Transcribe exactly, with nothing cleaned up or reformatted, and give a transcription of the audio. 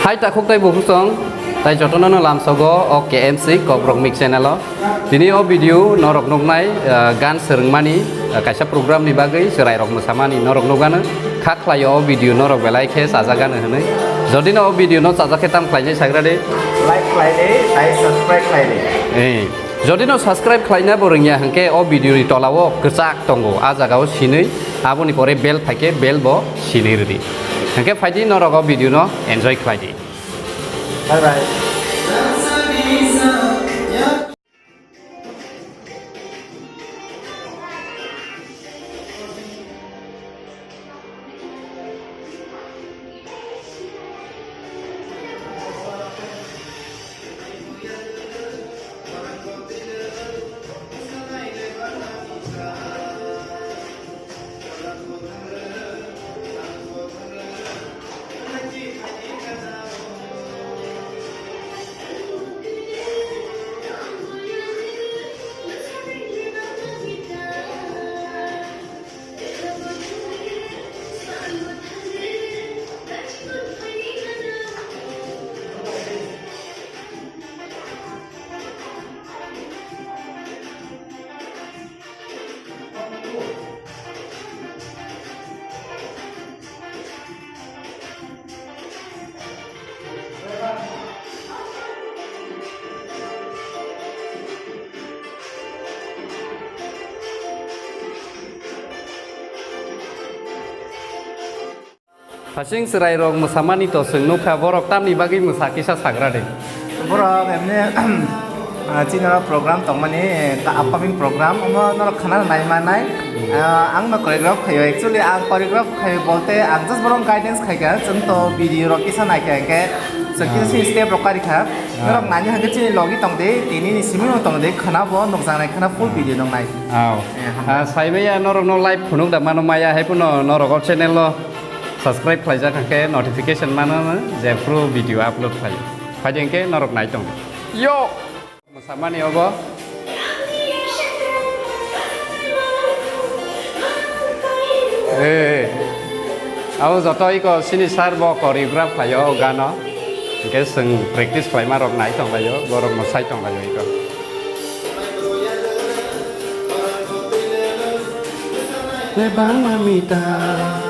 Hai takhuk tei bukhuk song, tai jotono no lamsogo o K M C Kokrok Mix channel o. Tini o video norok nuknai, ah, gan swrwngmani, ah, kaisa program ni bagwi chwrairok mwsamani norok nukgano. Kha khlaio o video norok belai khe chajagano hwnwi. Jodi no o video no chajak khe tam khlainai sagra de. Like khlai de, tai subscribe khlai de. Eh, jodi no subscribe khlaina bo rwngya hwnkhe o video ni tola o kwchak tongo, a jaga o sinwi, aboni pore bell phaikhe bell bo sinwi rwdi. Hwnkhe phaidi norok o video no enjoy khlai di. Bye bye. Hasing chwrairok mwsamani to chwng nukha, borok tamni bagwi mwsa kisa sagra de. Borok emne, ah, chini oro program tongmani, ta upcoming program, omo norok khana nai manai. Ah, ang no choreograph khaio, actually ang choreograph khaio bolte ang just borok guidance khaikha, chwng to video rok kisa naikha hwnkhe chwng kisa Ah. sini step rok karikha. Ah. Norok nani hwnkhe chini logi tongdi, tini ni simi no tongdi, khana bo nukjaknai khana full video nuknai. Aw. Eh, hambai. Ah, saimaya norok no live phunuk da mano maya hai phano norok o channel o subscribe khlaijak hwnkhe notification mano jephru video upload khlai. Phaidi hwnkhe norok nai tong. Yo! Mwsamani obo. Eh, abo joto iko sini sir bo choreograph khlaio o gano. Hwnkhe chwng practice khlaima rok nai tonglaio, borok mwsai tonglaio iko. Lebang mamita.